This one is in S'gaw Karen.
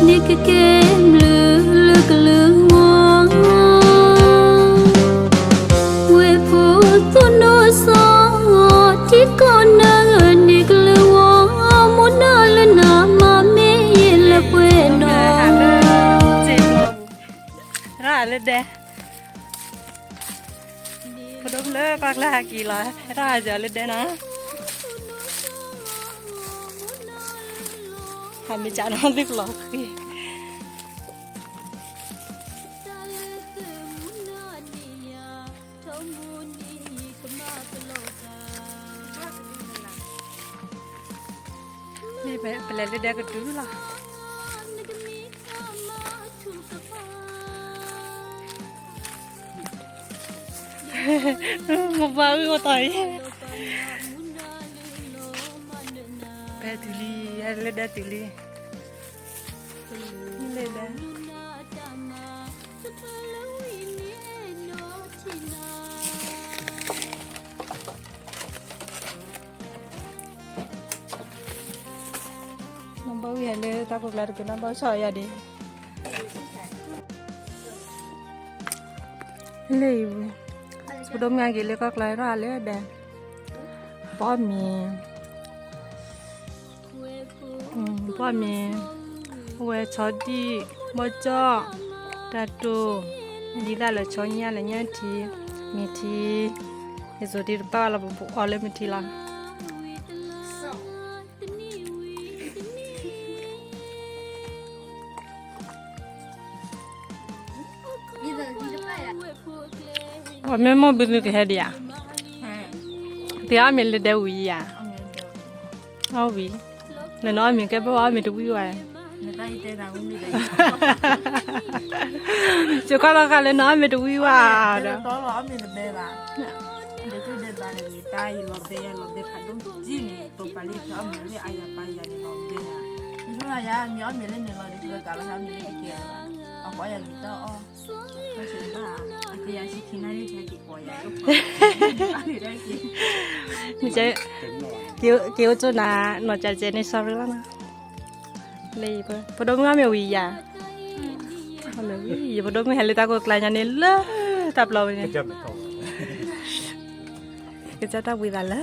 န့ၣ်ကကဲဘျုးလၢကလုၢ်ဝီၤ, ဝဲၢ်ဖိသိၣ်နီၢ်စီၤ, ထံကီၢ်နၢဂၢၢ်န့ၣ်ကလုၢ်ဝီၤ, မိၢ်နၢ်လၢနၤမၤမ့ၢ်ယဲလၢပှဲၤဒီး ရၣ်လၢဒဲ, ဖိဒိၣ်လၢကီၢ်ကျါဟဲက့ၤလီၤ ဟဲထီၣ်ဟးစၢၤလၢဒဲနီၤ, ဟးမ့ၢ်ကၢ်နီၤ သုကလီၤဃံ မ့ၢ်ပလဲၤလၢဒဲကတုၤလီၤ. မ့ၢ်ပှၤအုၣ်အီၤတီၤအံၤ, ပတုၤလံ, လၢဒဲတုၤလံ, လၢဒဲ နီၢ်ဘၣ်ဝံၤဟဲလၢတၢ်ကိၢ်ကျါတက့ၢ် နီၢ်ဘၣ်ဆီၣ်ယၤဒံး, လၢအံၤ, ပဒိၣ်မုၣ်က့ၤလၢကီၢ်ကျါထီၣ်လၢဒဲ, ဘီမ့ၤ ဘီမ့ၤ, ဝဲဆီဒံၣ်, ဘီကၠီၣ်, တၢ်တိၢ်, ဒ်သၣ်လၢဆီညၣ်လၢညၣ်ထံ, မ့ၤထံ, ယစိၤဒံးတဘၣ်လီၤ ပပူၤအီၤလၢမ့ၤထံလီၤ. အမ့ၢ်မိၢ်ဘုနုကဟဲဒံးဧါ, သ့ၣ်အီၣ်မ့ၤလၢဒဲဝံၤဧါ, အီၣ်ဝံၤ, နနအီၣ်မ့ၤကဲဘၣ်အီၣ်မ့ၤတဝံၣ်ဝဲ, ယကွၢ်လီၤဃာ်လၢနအီၣ်မ့ၤတဝံၣ်ဝဲဒီး က့ၤအိၣ်ကၠိနၤ နီၢ်ကၠးကဲန့ၣ် sorry လီၤနီၤ, လၢ ပဒိၣ်မုၣ်အီၣ်မ့ၤဝံၤယၤ, ယပဒိၣ်မုၣ်ဟဲလၢတၢ်ကိၢ်ကျါညါန့ၣ်လၢတၢ်ပျီဝဲန့ၣ်, ကစၢ်တၢ်ဘှံးသးလၢ